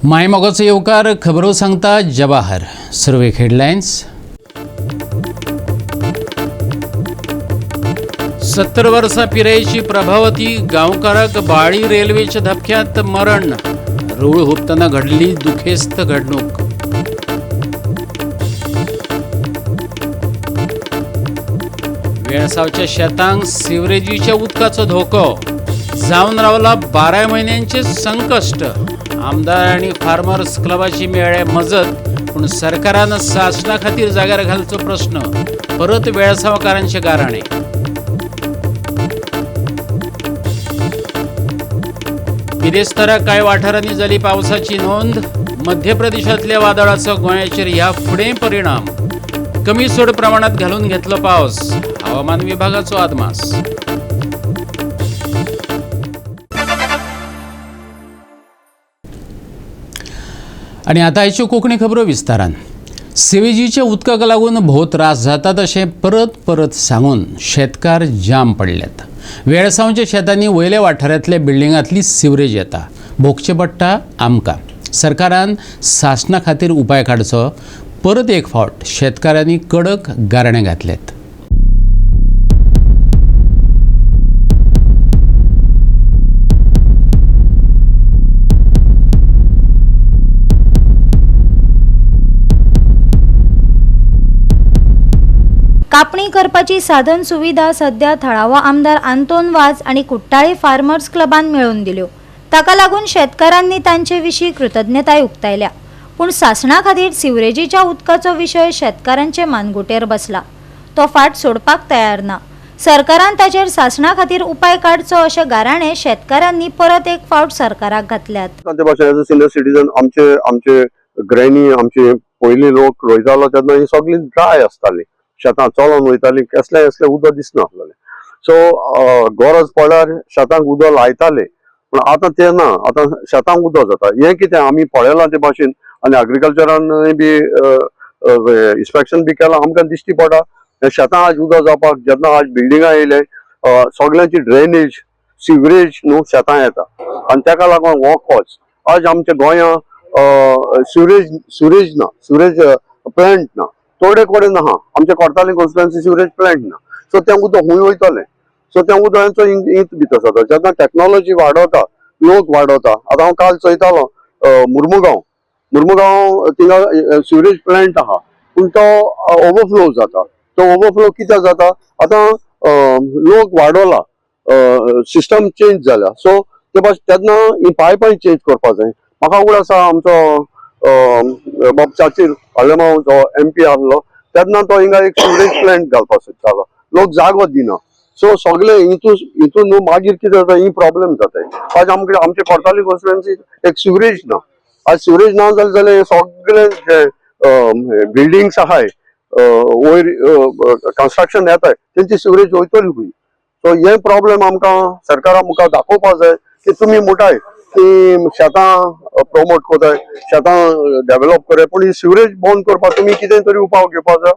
मायमोगाचो येवकार खबरो सांगता जवाहर. सुरवेक हेडलायन्स. 70 वर्सां पिरायेची प्रभावती गांवकाराक बाळी रेल्वेच्या धपक्यांत मरण. रूळ हुपतना घडली दुखेस्त घडणूक. वेळसावच्या शेतांक सिवरेजीच्या उदकाचो धोको जावन रावला 12 म्हयन्यांचे संकश्ट. आमदार आनी फार्मर्स क्लबाची मेळ्ळे मजत, पूण सरकारान सासणा खातीर जाग्यार घालचो प्रश्न परत वेळसावकारांचे गाराणे. बिरेस्तारा कांय वाठारांनी जाली पावसाची नोंद. मध्य प्रदेशांतल्या वादळाचो गोंयाचेर ह्या फुडें परिणाम. कमी चड प्रमाणात घालून घेतलो पावस. हवामान विभागाचो अदमास. आनी आतां आयच्यो कोंकणी खबरो विस्तारान. सिवेजीच्या उदकाक लागून भोव त्रास जातात अशें परत परत सांगून शेतकार जाम पडल्यात. वेळसांवच्या शेतांनी वयल्या वाठारांतल्या बिल्डिंगांतली सिवरेज येता, भोगचें पडटा आमकां. सरकारान सासणा खातीर उपाय काडचो. परत एक फावट शेतकारांनी कडक गाराणें घातल्यात. कापणी करपाची साधन सुविधा सध्या थळावो आमदार आंतोन वाज आनी कुट्टाळे फार्मर्स क्लबान मेळोवन दिल्यो. ताका लागून शेतकारांनी तांचे विशीं कृतज्ञताय उक्तायल्या. पूण सासणा खातीर सिवरेजीच्या उदकाचो विशय शेतकारांचे मानगुटेर बसला. तो फाट सोडपाक तयार ना. सरकारान ताचेर सासणा खातीर उपाय काडचो अशें गाराणें शेतकारांनी परत एक फावट सरकाराक घातल्यात. तांचे भाशेन एज अ सिनियर सिटीजन आमचे आमचे ग्रॅनी आमचे पयलीं लोक रोयतालो तेन्ना ही सगळीं ड्राय आसताली. शेतां चलोन वयतालीं, कसलें कसलें उदक दिसनासलें. सो गरज पडल्यार शेतांक उदक लायताले, पूण आतां तें ना. आतां शेतांक उदक जाता. हें कितें आमी पळयलां ते भाशेन आनी एग्रीकल्चरान बी इन्स्पेक्शन बी केलां, आमकां दिश्टी पडटा शेतां आज उदक जावपाक. जेन्ना आज बिल्डिंगां येयले, सगल्यांची ड्रेनेज सिवरेज न्हू शेतां येता आनी तेका लागून हो कॉज. आज आमच्या गोंया सिवरेज ना, सिवरेज प्लांट ना, थोडे कडेन आहा. आमच्या कोर्ताली कॉन्स्टिट्युएन्सी सिवरेज प्लांट ना. सो तें उदक खूंय वयतलें? सो तें उदकाचो इंत भितर जाता. जेन्ना टॅक्नोलॉजी वाडोवता, लोक वाडोवता. आतां हांव काल चोयतालो, मुर्मुगांव मुर्मुगांव थिंगा सिवरेज प्लांट आहा, पूण तो ओवरफ्लो जाता. तो ओवरफ्लो कित्याक जाता? आतां लोक वाडोला, सिस्टम चेंज जाल्या. सो ते भास तेन्ना ही पायपाय चेंज करपा जाय. म्हाका उगडास आसा, आमचो बाब चाचीर आलेमांव जो एमपी आहलो तेन्ना तो हिंगा एक सिवरेज प्लांट घालपाक सोदतालो. लोक जागो दिना. सो सगळे हितून हितून न्हू मागीर कितें जाता, ही प्रॉब्लेम जाता. आज आमकां आमचे कोर्ताली कॉन्स्टिट्युएन्सी एक सिवरेज ना. आज सिवरेज ना जालें जाल्यार सगळे जे बिल्डिंग्स आहाय, वयर कन्स्ट्रक्शन येताय, तेंची सिवरेज वयतली खंय? सो हे प्रॉब्लेम आमकां सरकारा मुखार दाखोवपाक जाय की तुमी म्हणटाय की शेतां प्रमोट करताय, शेतां डेव्हलप करताय, पूण ही सिवरेज बंद करपाक तुमी कितें तरी उपाय घेवपाक जाय.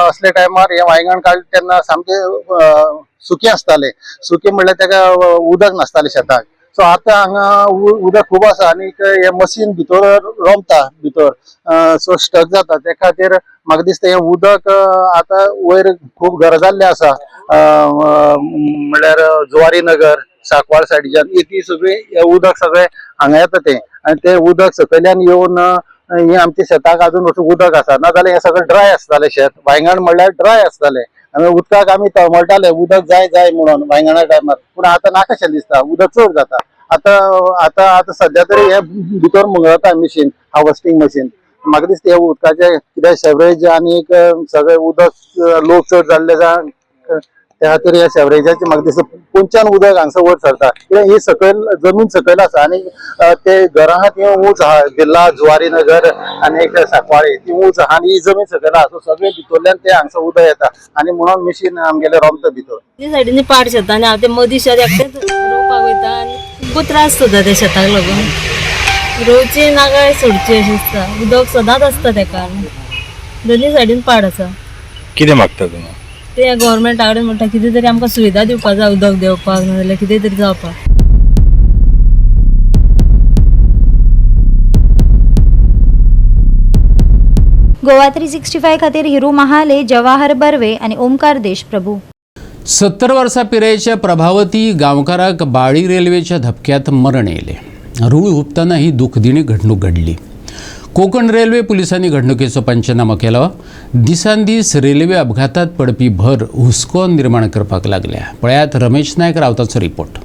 असले टायमार हे वायंगण काडटा तेन्ना सामकें सुकें आसतालें. सुकें म्हणल्यार तेका उदक नासतालें शेताक. सो आतां हांगा उदक खूब आसा आनीक हें मशीन भितर रोमता भितर, सो स्टक जाता. ते खातीर म्हाका दिसता हें उदक आतां वयर खूब गरज जाल्लें आसा. म्हणल्यार जुवारी नगर, सांकवाळ सायडीच्यान ती सगळी उदक सगळें हांगा येता तें, आनी तें उदक सकयल्यान येवन हें आमच्या शेताक अजून उदक आसा. नाजाल्यार हें सगळें ड्राय आसतालें शेत. वायंगण म्हणल्यार ड्राय आसतालें. आनी उदकाक आमी तळमळटाले, उदक जाय जाय म्हणून वायंगणा टायमार. पूण आतां नाकाशें दिसता, उदक चड जाता आतां. आतां आतां सद्या तरी हें भितर मुंगरता मशीन, हार्वेस्टिंग मशीन. म्हाका दिसता हें उदकाचें कितें सेवरेज आनी एक सगळें उदक लोक चड जाल्ले आसा, त्या खातीर ह्या सेवरेजाचे म्हाका दिसता पोंच्यान उदक हांगसर वयर सरता. कित्याक ही सकयल जमीन सकयल आसा आनी ते घरां आहा ती ऊंच आहा. बिर्ला, जुवारी नगर आनी एक सांकवाळे ती ऊंच आहा आनी ही जमीन सकयल आहा. सो सगळें भितरल्यान ते हांगसर उदक येता आनी म्हणून मशीन आमगेलें रोमता भितर. सायडीनी पाड शेतां आनी हांव ते मदीं शेत एकटेंच रोवपाक वयता आनी खूब त्रास जाता त्या शेताक लागून. रोवची ना काय सोडची अशी दिसता. उदक सदांच आसता तेका, दोनी सायडीन पाड आसा. कितें मागता तुमी? ते गोवोरमेंटा कडेन म्हणटा कितें तरी आमकां सुविधा दिवपा जाय, उदक देंवपाक नाजाल्यार कितें तरी जावपाक. गोवा 365 खातीर हिरू महाले, जवाहर बर्वे आनी ओमकार देशप्रभू. 70 वर्सां पिरायेच्या प्रभावती गांवकाराक बाळी रेल्वेच्या धपक्यात मरण येयलें. रूळ हुपतना ही दुखदिणी घडणूक घडली. कोकण रेल्वे पुलिसांनी घडणुकेचो पंचनामो केलो. दिसान दीस रेल्वे अपघातात पडपी भर हुस्को निर्माण करपाक लागल्या. पळयात रमेश नायक रावताचो रिपोर्ट.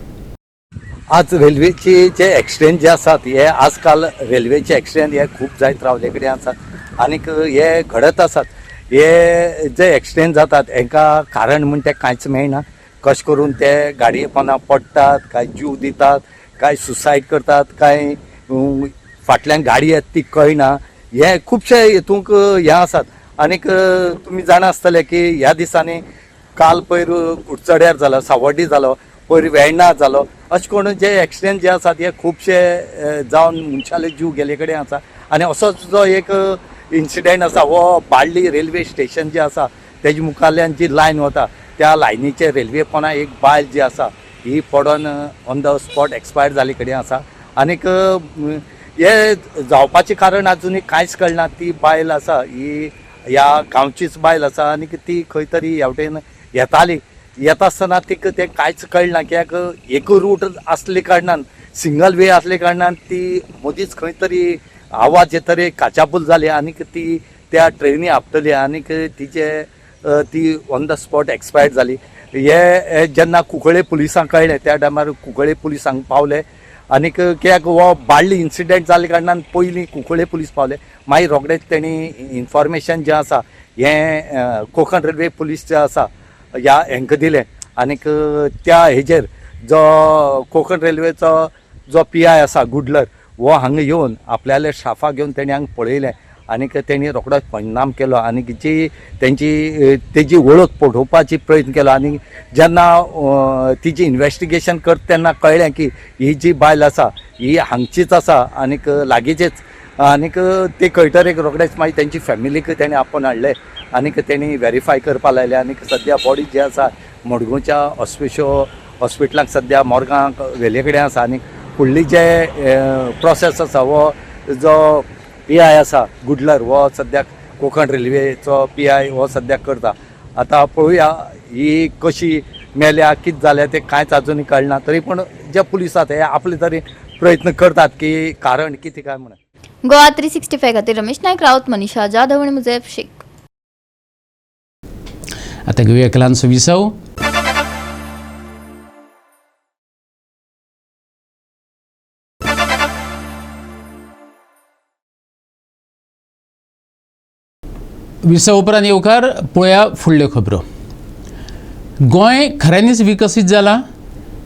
आज रेल्वेचे जे एक्सिडेंट जे आसात हे आजकाल रेल्वेचे एक्सिडेंट हे खूब जायत रावले कडेन आसात आनीक हे घडत आसात. हे जे एक्सिडेंट जातात हेंकां कारण म्हण तें कांयच मेळना. कशें करून ते गाडये पोंदा पडटात, कांय जीव दितात, कांय सुसायड करतात, कांय फाटल्यान गाडी येता ती कळना. हे खुबशे हितूंक हें आसात. आनीक तुमी जाणा आसतले की ह्या दिसांनी काल पयर कुडचड्यार जालो, सावर्डी जालो, पयर वेर्णा जालो, अशें करून जे एक्सिडेंट जे आसात हे खुबशे जावन मनशाले जीव गेले कडेन आसा. आनी असोच जो एक इन्सिडेंट आसा हो बाळ्ळी रेल्वे स्टेशन जे आसा तेजे मुखाल्यान जी लायन वता त्या लायनीचे रेल्वे पोंदा एक बायल जी आसा ही पडोन ऑन the spot expire जाल्ले कडेन आसा. आनीक हे जावपाचें कारण आजुनूय कांयच कळना. ती बायल आसा ही ह्या गांवचीच बायल आसा आनीक ती खंय तरी ह्या वटेन येताली. येता आसतना तिका तें कांयच कळना कित्याक एक रूट आसले कारणान, सिंगल वे आसले कारणान ती मदींच खंय तरी आवाज येतरी काचाबूल जाली आनीक ती त्या ट्रेनी आपटली आनीक तिचे ती ऑन the spot expired जाली. हे जेन्ना कुंकळे पुलिसांक कळ्ळें त्या टायमार कुंकळे पुलीस हांगा पावले आनीक कित्याक हो बाळ्ळी इन्सिडेंट जाले कारणान पयलीं कुंकळे पुलीस पावले. मागीर रोखडेच तेणी इन्फॉर्मेशन जें आसा हें कोंकण रेल्वे पुलीस जे आसा ह्या हेंकां दिलें. आनीक त्या हेजेर जो कोंकण रेल्वेचो जो PI आसा गुडलर हो हांगा येवन आपल्याले स्टाफाक घेवन तेणी हांगा पळयलें आनीक तेणी रोखडोच पंचनाम केलो आनीक जी तेंची तेजी वळख पटोवपाची प्रयत्न केलो. आनी जेन्ना तिजी इन्वेस्टिगेशन करता तेन्ना कळ्ळें की ही जी बायल आसा ही हांगचीच आसा आनीक लागींचीच. आनीक ते कळटरेक रोखडेच मागीर तेंची फॅमिलीक तेणी आपोवन हाडले आनीक तेणी वेरीफाय करपा लायले. आनीक सद्या बॉडी जी आसा मडगांवच्या हॉस्पिटलाक सद्या मोर्गांक व्हेले कडेन आसा. आनी फुडली जे प्रोसेस आसा हो जो PI आसा गुडलर हो सद्याक कोंकण रेल्वेचो PI हो सद्याक करता. आतां पळोवया ही कशी मेल्या कितें जाल्या तें कांयच आजुनूय कळना. तरी पूण जे पुलीस आसात हे आपले तरी प्रयत्न करतात की कारण कितें काय म्हणून. गोवा 365 खातीर रमेश नायक राऊत, मनीषा जाधव आणि मुझेफ शेख. आता घेऊया एक ल्हानसो विसव. विसव उपरांत येवकार पळया फुडल्यो खबरो. गोंय खऱ्यांनीच विकसीत जालां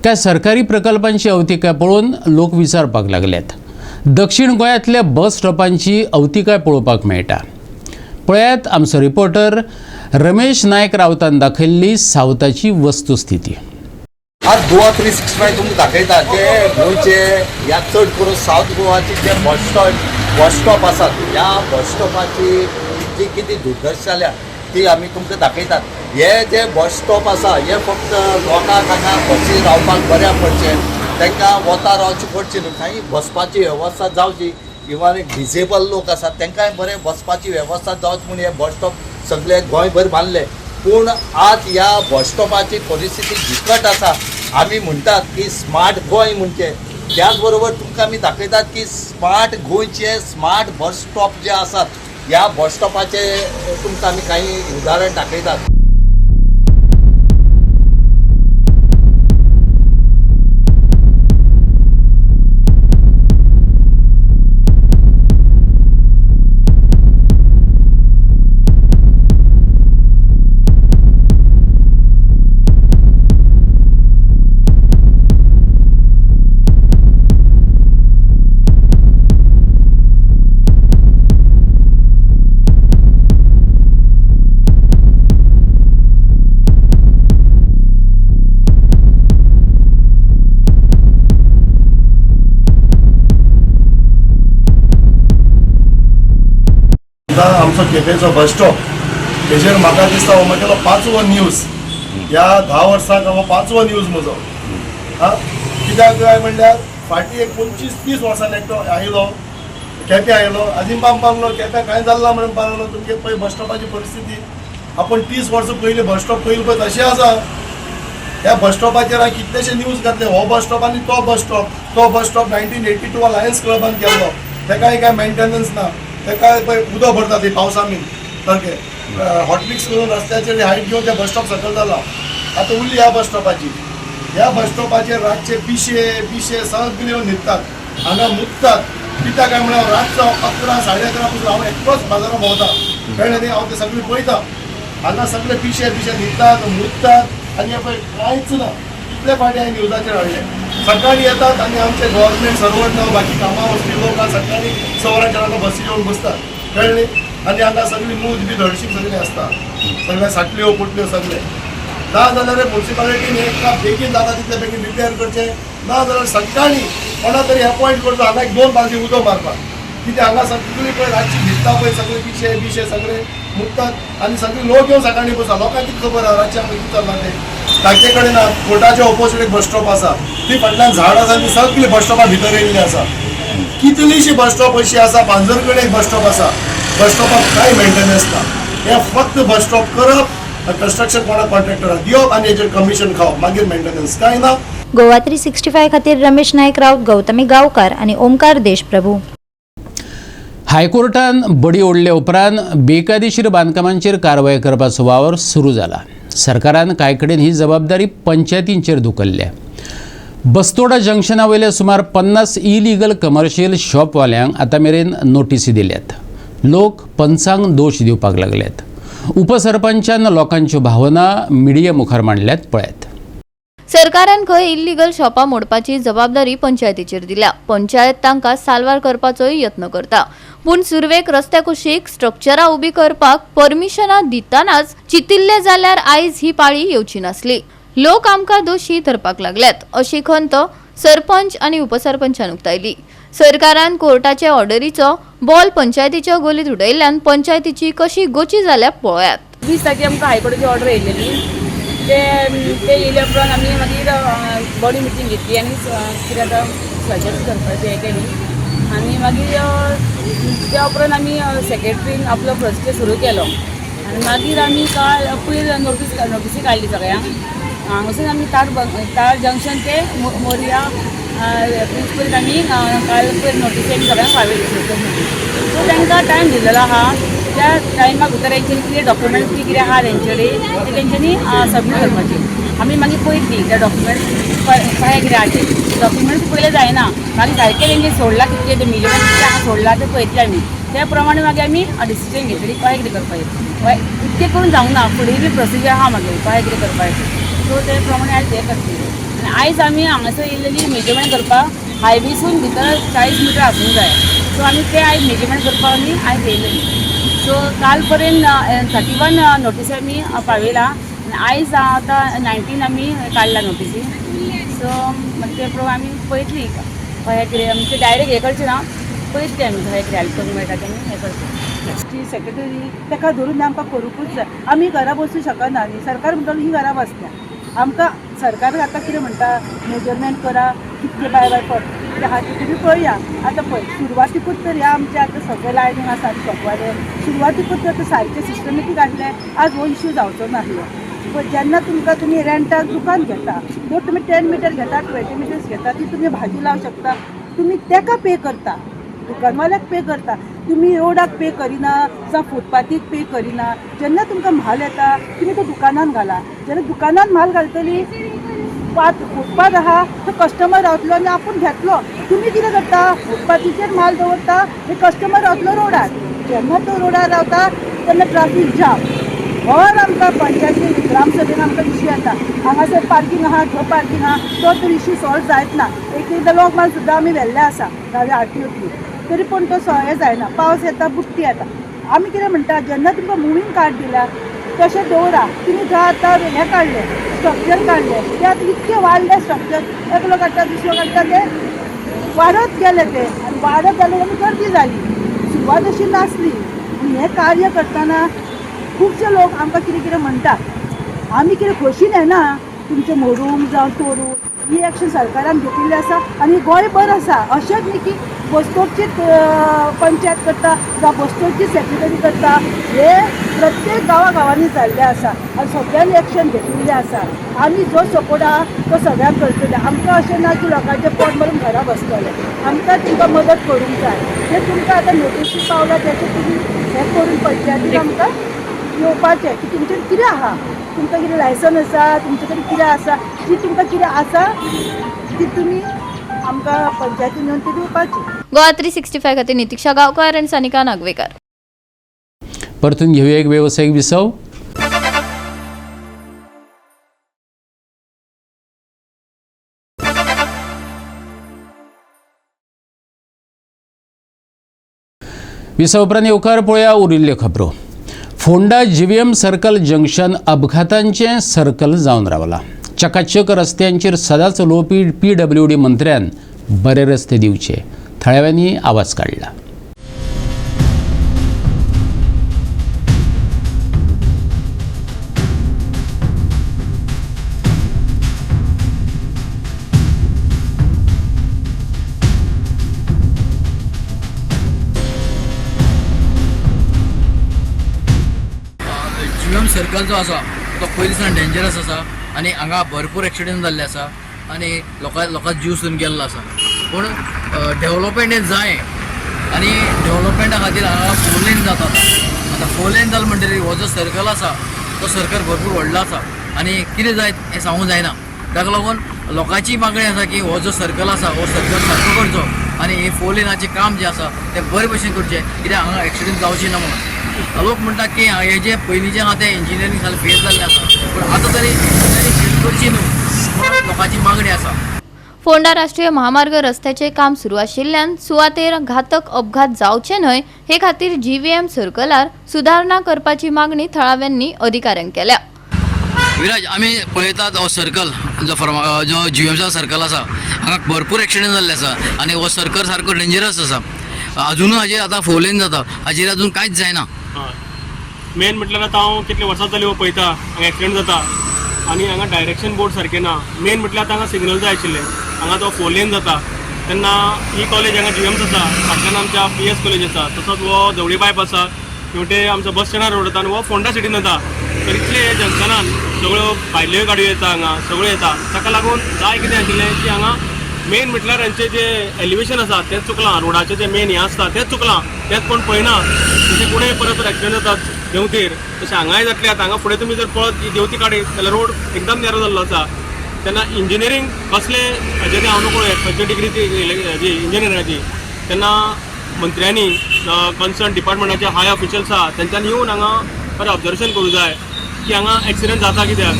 काय सरकारी प्रकल्पांची अवतिकाय पळोवन लोक विचारपाक लागल्यात. दक्षिण गोंयांतल्या बस स्टॉपांची अवतिकाय पळोवपाक मेळटा. पळयात आमचो रिपोर्टर रमेश नायक रावतान दाखयल्ली सावथाची वस्तुस्थिती. आज गोवा 365 तुमकां दाखयता ते गोंयचे ह्या चड करून सावथ गोवाचे जे बस स्टॉप आसात ह्या बस स्टॉपाची जी कितें दुर्दशा जाल्या ती आमी तुमकां दाखयतात. हे जे बस स्टॉप आसा हे फक्त लोकांक हांगा बसी रावपाक बऱ्याक पडचें, तांकां वता रावचें पडचें न्हू, थंय बसपाची वेवस्था जावची. इवन डिजेबल लोक आसात तांकांय बरें बसपाची वेवस्था जावची म्हूण हे बस स्टॉप सगळे गोंयभर बांदले. पूण आज ह्या बस स्टॉपाची परिस्थिती बिकट आसा. आमी म्हणटात की स्मार्ट गोंय म्हणचे, त्याच बरोबर तुमकां आमी दाखयतात की स्मार्ट गोंयचे स्मार्ट बस स्टॉप जे आसात ह्या बस स्टॉपाचे तुमकां आमी कांय उदाहरण दाखयतात. आमचो केपेंचो बस स्टॉप हेजेर म्हाका दिसता हो म्हगेलो पांचवो न्यूज, ह्या 10 वर्सांक हो पांचवो न्यूज म्हजो. आं, कित्याक काय म्हणल्यार फाटीं एक 25-30 वर्सां एकटो आयलो, केप्यां आयलो, अजिंबाम पावलो, केप्यां कांय जाल्ला म्हणून पावलो. तुमगे पळय बस स्टॉपाची परिस्थिती, आपण 30 वर्सां पयलीं बस स्टॉप पयलीं पळय तशें आसा. ह्या बस स्टॉपाचेर हांवें कितलेशे न्यूज घातले. हो बस स्टॉप आनी तो बस स्टॉप, तो बस स्टॉप 1982 लायन्स क्लबान केल्लो, तेकाय कांय मेंटेनन्स ना. तेका पळय उदक भरता ती पावसा बीन सारकें हॉटमिक्स करून रस्त्याचेर हायट घेवन ते बस स्टॉप सकयल जाला. आतां उरली ह्या बस स्टॉपाची. ह्या बस स्टॉपाचेर रातचे पिशे पिशे सगळे येवन न्हिदतात, हांगा मुततात. कित्याक काय म्हळ्यार रातचो 11 11:30 पसून हांव एकटोच बाजारान भोंवता, कळ्ळें न्ही. हांव ते सगळें पळयता, हांगा सगळे पिशे पिशे न्हिदतात, मुततात आनी हें पळय कांयच ना. कितले फावटी हांवें न्यूजाचेर हाडलें. सकाळीं येतात आनी आमचे गव्हर्मेंट सर्वंट जावं बाकी कामां वचपी लोक सकाळीं 4:15 बसी येवन बसतात, कळ्ळें न्ही. आनी हांगा सगळी मूत बी धडशीक सगळी आसता, सगळे साटल्यो पुटल्यो सगळे. ना जाल्यार मुन्सिपालिटीन एक काम बेगीन जाता तितले बेगीन रिपेर करचें, ना जाल्यार सकाळीं कोणा तरी अपॉयंट करचो हांगा एक 2 बाजू उदक मारपाक. कित्याक हांगा सगळी पळय रातची न्हिदता पळय सगळे पिशे बिशे सगळे मुततात आनी सगळे लोक येवन सकाळीं बसता. लोकांक कितें खबर आहा रातचें आमकां कितें चल्लां तें. ताचे कडेन कोर्टाच्या ओपोजीट एक बस स्टॉप आसा, ती फाटल्यान झाड आसा आनी सगळी बस स्टॉपा भितर येयल्ली आसा. कितलीशी बस स्टॉप अशी आसा. पांजर कडेन एक बस स्टॉप आसा, बस स्टॉपाक कांय मेंटेनन्स ना. हे फक्त बस स्टॉप करप, कन्स्ट्रक्शन कोणा कॉन्ट्रॅक्टराक दिवप आनी हेजेर कमिशन खावप, मागीर मेंटेनन्स कांय ना. गोवा 365 खातीर रमेश नायक राऊत, गौतमी गांवकार आनी ओमकार देशप्रभू. हायकोर्टान बडी ओडले उपरांत बेकायदेशीर बांदकामांचेर कारवाय करपाचो वावर सुरू जाला. सरकारान कांय कडेन ही जबाबदारी पंचायतींचेर धुकल्ल्या. बस्तोडा जंक्शना वयल्या सुमार 50 इलिगल कमर्शियल शॉपवाल्यांक आतां मेरेन नोटीसी दिल्यात. लोक पंचांक दोश दिवपाक लागल्यात. उपसरपंचान लोकांच्यो भावना मिडिया मुखार मांडल्यात, पळयात. सरकारान खंय इल्लिगल शॉपां मोडपाची जबाबदारी पंचायतीचेर दिल्या. पंचायत तांकां साल्वार करपाचोय यत्न करता, पूण सुरवेक रस्त्या कुशीक स्ट्रक्चरां उबी करपाक परमिशनां दितनाच चितिल्ले जाल्यार आयज ही पाळी येवची नासली. लोक आमकां दोशी धरपाक लागल्यात अशी खंत सरपंच आनी उपसरपंचान उक्तायली. सरकारान कोर्टाचे ऑर्डरीचो बॉल पंचायतीच्या गोलीत उडयल्ल्यान पंचायतीची कशी गोची जाल्या पळयात. 20 तारखे आमकां हायकोर्टाची ऑर्डर येयलेली. ते ते येयल्या उपरांत आमी मागीर बॉडी मिटींग घेतली आनी कितें आतां सजेस्ट करपाचें हें केली आनी मागीर त्या उपरांत आमी सेक्रेटरीन आपलो प्रोसिजर सुरू केलो आनी मागीर आमी काल पयर नोटीसी काडली सगळ्यांक. हांगासून आमी तार जंक्शन ते मोरया ब्रिज पर्यंत आमी काल पयर नोटीसी आमी सगळ्यांक फावयली. सो तांकां टायम दिलेलो आहा, त्या टायमा भितर तेंच्यांनी कितें डॉक्युमेंट्स बी कितें आहा तेंचे कडेन ते तेंच्यांनी सबमीट करपाचे. आमी मागीर पळयतली ते डॉक्युमेंट्स कशें कितें आहा ते. डॉक्युमेंट्स पयले जायना, मागीर सारकें तेंचे सोडलां कितकें ते मेजरमेंट कितकें आहा सोडलां तें पळयतले आमी. त्या प्रमाणे मागीर आमी डिसिजन घेतली कशें कितें करपाचें. इतकें करून जावंक ना, फुडें बी प्रोसिजर आहा मागीर कशें कितें करपाचें. सो ते प्रमाणे आयज हें करतली आनी आयज आमी हांगासर येयलेली मेजरमेंट करपाक. हायवेसून भितर 40 मिटर आसूंक जाय. सो आमी ते आयज मेजरमेंट करपाक आमी आयज येयलेली. सो काल पर्यंत 31 नोटीसी आमी पावयला आनी आयज आतां 19 आमी काडला नोटीसी. सो मागीर ते प्रमाणे आमी पळयतली कशें कितें. आमचें डायरेक्ट हें करचें ना, पळयतली आमी कशें कितें हेल्प करूंक मेळटा तें आमी हें करतली. ची सेक्रेटरी ताका धरून आमकां करूंकूच जाय. आमी घरा बसूं शकना न्ही. सरकार म्हणटा ही घरा बसल्या. आमकां सरकार आतां कितें म्हणटा, मेजरमेंट करा कितके बाय बाय 40 कितके आहा ते तुमी पळया. आतां पळय सुरवातीकूच तर ह्या आमचे आतां सगळे लायनीन आसा शॉपवाले, सुरवातीकूच तर सारकें सिस्टमेटीक आसलें आज हो इश्यू जावचो नासलो. पण जेन्ना तुमकां तुमी रेंटाक दुकान घेता, जर तुमी 10 मिटर घेता, 20 मिटर्स घेता, ती तुमी भाजी लावंक शकता. तुमी तेका पे करता, दुकानवाल्याक पे करता, तुमी रोडाक पे करिना जावं फुटपाथीक पे करिना. जेन्ना तुमकां म्हाल येता तुमी तो दुकानान घाला. जेन्ना दुकानान म्हाल घालतली फुटपाथ आहा तो कस्टमर रावतलो आनी आपूण घेतलो. तुमी कितें करता, फुटपाथीचेर म्हाल दवरता, हे कस्टमर रावतलो रोडार. जेन्ना तो रोडार रावता तेन्ना ट्राफीक जाम. हर आमकां पंचायतीन ग्रामसभेन आमकां इश्यू येता, हांगासर पार्कींग आहा, थंय पार्कींग आहा, तो तर इश्यू सॉल्व जायत ना. एक एकदां लोक माल सुद्दां आमी व्हेल्ले आसा गांवी आरटीओ थ्रू, तरी पूण तो हें जायना. पावस येता, बुडटी येता. आमी कितें म्हणटा, जेन्ना तुमकां मुवींग कार्ड दिला तशें दवरा. तुमी थंय आतां हें काडलें, स्ट्रक्चर काडलें, ते आतां इतकें वाडलें स्ट्रक्चर, एकलो काडटा दुसरो काडटा, ते वाडत गेले ते आनी वाडत जाले आनी गर्दी जाली. सुरवात अशी नासली. पूण हें कार्य करतना खुबशे लोक आमकां कितें कितें म्हणटात, आमी कितें खोशीन येना तुमचें मोडूंक जावं तोडूंक. ही एक्शन सरकारान घेतिल्ली आसा आनी गोंयभर आसा. अशेंच न्ही की बस्तोरचीच पंचायत करता जावं बस्तोरची सेक्रेटरी करता, हे प्रत्येक गांवा गांवांनी जाल्लें आसा आनी सगळ्यांनी एक्शन घेतिल्लें आसा. आमी जो सपोर्ट आहा तो सगळ्यांक करतले. आमकां अशें ना की लोकांचें पोट मारून घरा बसतले, आमकां तुमकां मदत करूंक जाय. ते तुमकां आतां नोटीसी पावला तेचे तुमी हें करून पंचायतीन आमकां येवपाचें की तुमचें कितें आहा, तुमकां कितें लायसन आसा, तुमचे कडेन कितें आसा, ती तुमकां कितें आसा ती तुमी आमकां पंचायतीन येवन ती दिवपाची. गोवा 365 खातीर नितिक्षा गांवकार आनी सानिका नागवेकार. परतून घेवया एक वेवसायीक विसव. विसव उपरांत येवकार पळोवया उरिल्ल्यो खबरो. फोंडा जीव्हीएम सर्कल जंक्शन अपघातांचें सर्कल जावन रावलां. चकाचक रस्त्यांचेर सदांच उलोवपी पीडब्ल्यूडी मंत्र्यान बरे रस्ते दिवचे, थळाव्यांनी आवाज काडला. जीव्हीएम सर्कल जो आसा तो पयलीं सावन डेंजरस आसा आनी हांगा भरपूर एक्सिडंट जाल्ले आसा आनी लोकां जीव सुद्दां गेल्लो आसा. पूण डेवलपमेंट हें जाय आनी डेवलपमेंटा खातीर हांगा 4 लेन जाता. आतां 4 लेन जालें म्हणटकीर हो जो सर्कल आसा तो सर्कल भरपूर व्हडलो आसा आनी कितें जायत हें सांगूंक जायना. ताका लागून लोकांची मागणी आसा की हो जो सर्कल आसा हो सर्कल सारको करचो आनी हे 4 लेनाचें काम जें आसा तें बरे भशेन करचें, कित्याक हांगा एक्सिडंट जावचें ना म्हणून. लोक म्हणटा की हे जे पयलींचें आहा तें इंजिनियरींग सारकें फेल जाल्लें आसा, पूण आतां तरी फेल करची न्हू म्हणून लोकांची मागणी आसा. फोंडा राष्ट्रीय महामार्ग रस्त्याचें काम सुरू आशिल्ल्यान सुवातेर घातक अपघात जावचे न्हय हे खातीर जीव्हीएम सर्कलार सुदारणा करपाची मागणी थळाव्यांनी अधिकाऱ्यांक केल्या. विराज, आमी पळयतात हो सर्कल जो जो जीव्हीएमचा सर्कल आसा हांगा भरपूर एक्सिडंट जाल्ले आसा आनी हो सर्कल सारको डेंजरस आसा. अजुनूय हाजेर आतां 4 लेन जाता, हाजेर अजून कांयच जायना. मेन म्हटल्यार आतां हांव कितले वर्सां जाली हो पळयता हांगा एक्सिडंट जाता आनी हांगा डायरेक्शन बोर्ड सारकें ना. मेन म्हटल्यार आतां हांगा सिग्नल जाय आशिल्लें. हांगा तो 4 लेन जाता तेन्ना ही कॉलेज हांगा जीव्हीएम्स आसा, फाटल्यान आमच्या पीएस कॉलेज आसा, तसोच हो धवळी पायप आसा, हेवटे आमचो बस स्टँडार रोड येता आनी हो फोंडा सिटीन येता. तर इतले जंक्शनान सगळ्यो भायल्यो गाडयो येता, हांगा सगळ्यो येता. ताका लागून जाय कितें आशिल्लें की हांगा मेन म्हटल्यार हेंचें जें एलिवेशन आसा तें चुकलां, रोडाचें जें मेन हें आसता तें चुकलां, तेंच कोण पळयना. तशें कोणूय परत एक्सिडंट जातात देंवतेर, तशें हांगाय जातलें. आतां हांगा फुडें तुमी जर पळत ही देंवती काडीत जाल्यार रोड एकदम नॅरो जाल्लो आसा. तेन्ना इंजिनियरींग कसलें हाजें तें हांव नकळो, खंयचे डिग्री ती हेजी इंजिनियरिंगाची. तेन्ना मंत्र्यांनी कन्सर्न डिपार्टमेंटाचे हाय ऑफिशियल्स आहा तेंच्यांनी येवन हांगा बरें ऑब्जर्वेशन करूं जाय की हांगा एक्सिडंट जाता कित्याक.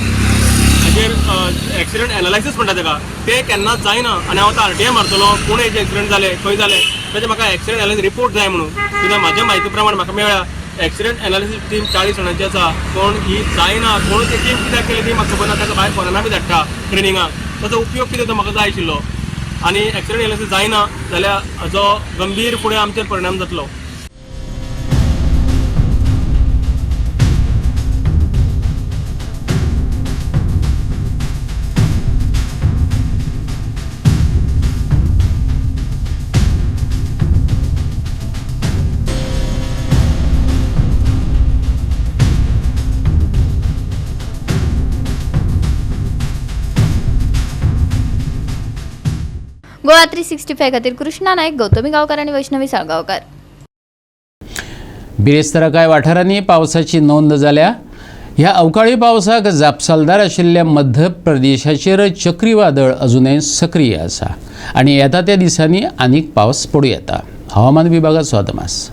हाजेर एक्सिडंट एनालायसीस म्हणटा तेका, तें केन्नाच जायना. आनी हांव आतां आरटीआय मारतलो कोण हेजे एक्सिडंट जाले खंय जाले ताजें म्हाका एक्सिडंट एनालिसीस रिपोर्ट जाय म्हणून. कित्याक म्हाज्या म्हायती प्रमाण म्हाका मेळ्ळ्या एक्सिडंट एनालिसीस टीम 40 जाणांची आसा, पूण ही जायना. कोण ती टीम कित्याक केली ती म्हाका खबर ना. ताका भायर फॉरेना बी धाडटा ट्रेनिंगाक, ताचो उपयोग कितें तो म्हाका जाय आशिल्लो. आनी एक्सिडंट एनालिसीस जायना जाल्यार हाजो गंभीर फुडें आमचेर परिणाम जातलो. गोवा 365 खातीर कृष्णा नायक, गौतमी गांवकार आनी वैष्णवी साळगांवकार. बिरेस्तारा कांय वाठारांनी पावसाची नोंद जाल्या. ह्या अवकाळी पावसाक जापसालदार आशिल्ल्या मध्य प्रदेशाचेर चक्रीवादळ अजुनय सक्रीय आसा आनी येता त्या दिसांनी आनीक पावस पडूं येता. हवामान विभागाचो अदमास.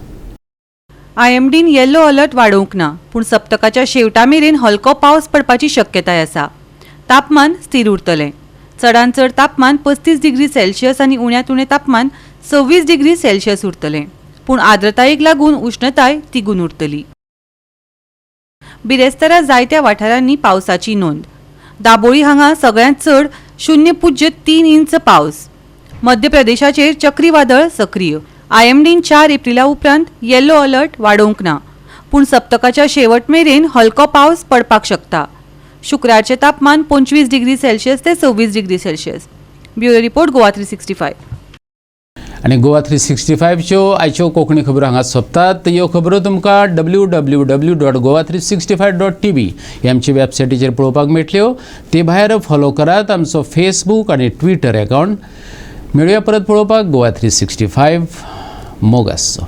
आयएमडीन येल्लो अलर्ट वाडोवंक ना, पूण सप्तकाच्या शेवटा मेरेन हलको पावस पडपाची शक्यताय आसा. तापमान स्थिर उरतलें. चडांत चड तापमान 35 डिग्री सेल्सियस आनी उण्यांत उणें तापमान 26 डिग्री सेल्सियस उरतलें, पूण आर्द्रतायेक लागून उश्णताय तिगून उरतली. बिरेस्तारा जायत्या वाठारांनी पावसाची नोंद. दाबोळी हांगा सगळ्यांत चड 0.3 इंच पावस. मध्य प्रदेशाचेर चक्रीवादळ सक्रीय. आयएमडीन 4 एप्रिला उपरांत येलो अलर्ट वाडोवंक ना, पूण सप्तकाच्या शेवट मेरेन हलको पावस पडपाक शकता. शुक्रारचें तापमान 25 डिग्री सेल्सियस ते 26 degree Celsius. Bureau report, Goa 365. आनी गोवा 365च्यो आयच्यो कोंकणी खबरो हांगा सोंपतात. ह्यो खबरो तुमकां www.goa365.tv ही आमची वेबसायटीचेर पळोवपाक मेळटल्यो. ते भायर फॉलो करात आमचो फेसबूक आनी ट्विटर अकावंट. मेळुया परत पळोवपाक गोवा 365. मोग आसचो.